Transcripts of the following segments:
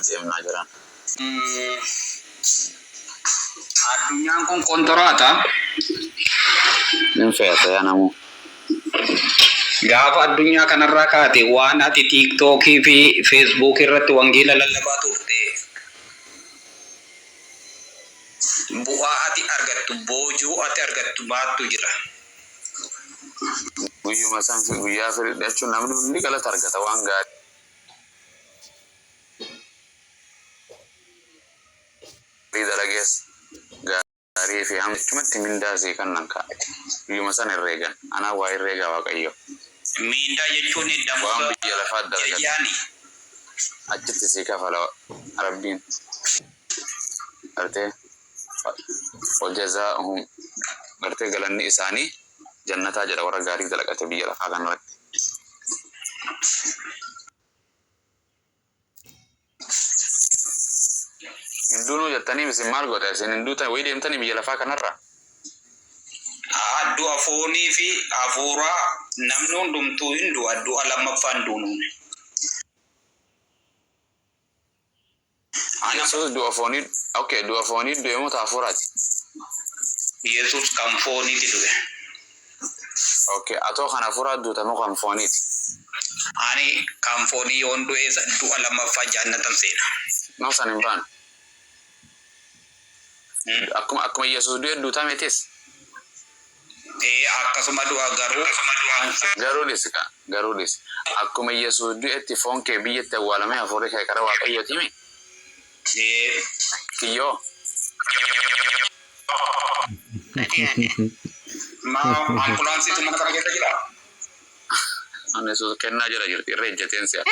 Deemnaa jiran. Addunyaan kun kontoraata. Nin fe'ata yaa namuu. Gaafa addunyaa kanarraa kaate waan ati tiiktookii fi feesbuukii irratti wangeela lallabaa turte bu'aa ati argattu boojuu ati argattu baattu jira. Guyyuma san guyyaa firii jechuun namni hundi galata argata waan gaarii dalagees gaarii fi hamma achumatti mindaa sii kannan kaa guyyuma san herreegan anaa waa herreegaa waaqayyo. Miindaa jechuun Waan damooza biyya lafaa dalagate ji'aani. achitti sii kafala rabbiin gartee wajazaa'uhum gartee galanni isaanii jannataa jedha warra gaarii dalagate biyya lafaa kanarratti. Hin duunuu jettanii isin maal goota isin hin duutan wayii deemtanii biyya lafaa kanarra. Haa du'a foonii fi hafuuraa namni hundumtuu hin du'a du'a lammaffaa hin duunuun. Ana Yesuus du'a foonii okay du'a foonii du'e moo ta hafuuraati? Yesuus kan fooniiti du'e. Okay atoo kan hafuuraa duuta moo kan fooniiti? Ani kan foonii yoon du'e du'a lammaffaa jaannatan seena. No san hin baanu. Akkuma Yesuus du'e duutaa meetis? Ee akkasuma du'a garuu kan Garuu dhisi ka garuu dhisi. Akkuma Yesuus du'etti foon kee biyyatti awwaalamee hafuurri kee kara Waaqayyooti mi? Ee. Kiyyoo. Maa ambulaansiitu mana kana keessa jira? Ani Yesuus kennaa jala jirti irra ejjateen si'a.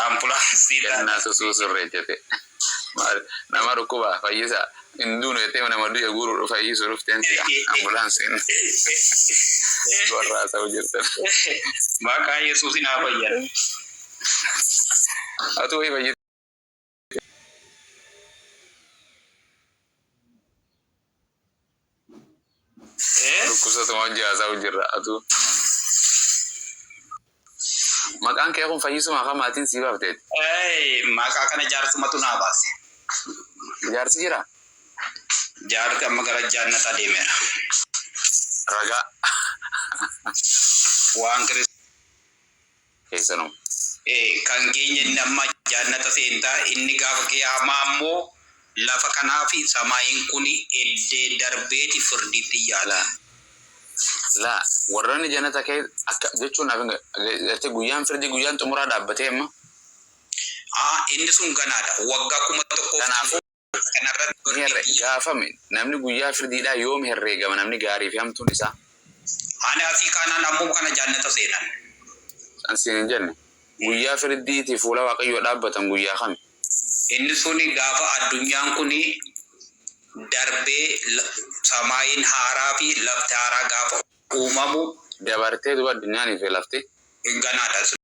Ambulaansii Kennaa susuusu irra ejjate. Maal nama dhukkuba fayyisa hin duunu jettee nama du'e guuruu fayyisuu dhufteen si'a ambulaansiin warra haasa'u jirtan. Maqaa Yesuusin haa fayyan. Atu wayii fayyite. Dhukkubsatuma hojii haasa'u jirra atu. Maqaan kee kun fayyisuma akka maatiin sii baafteeti. Maqaa kana jaarsumatu naa baase. Jaarsi jira? Jaarsi amma gara jaannataa deemeera. Ragaa. Waan Kiristoos. Keessanuu. Kan keenya inni amma jaannata seentaa inni gaafa qiyaamaa ammoo lafa kanaa fi samaayiin kun eddee darbeeti firdiitti yaala. Laa. Laa. Warroonni jannata kee akka jechuun naaf hin gartee guyyaan firdii guyyaan xumuraa dhaabbatee amma. Aa inni sun ganaadha. Waggaa 1000 Kanaafuu kanarratti ni herre firdiitti gaafame namni guyyaa firdiidhaa yoom herreegama namni gaarii fi hamtuun isaa. Ani asii kaanaan ammuma kana jaannata seenan. San siin hin jenne. Guyyaa firdiiti fuula Waaqayyoo dhaabbatan guyyaa kami? Inni suni gaafa addunyaan kuni darbee samaayiin haaraa fi lafti haaraa gaafa uumamu. Dabartee duba addunyaanii fi lafti. Ganaadha.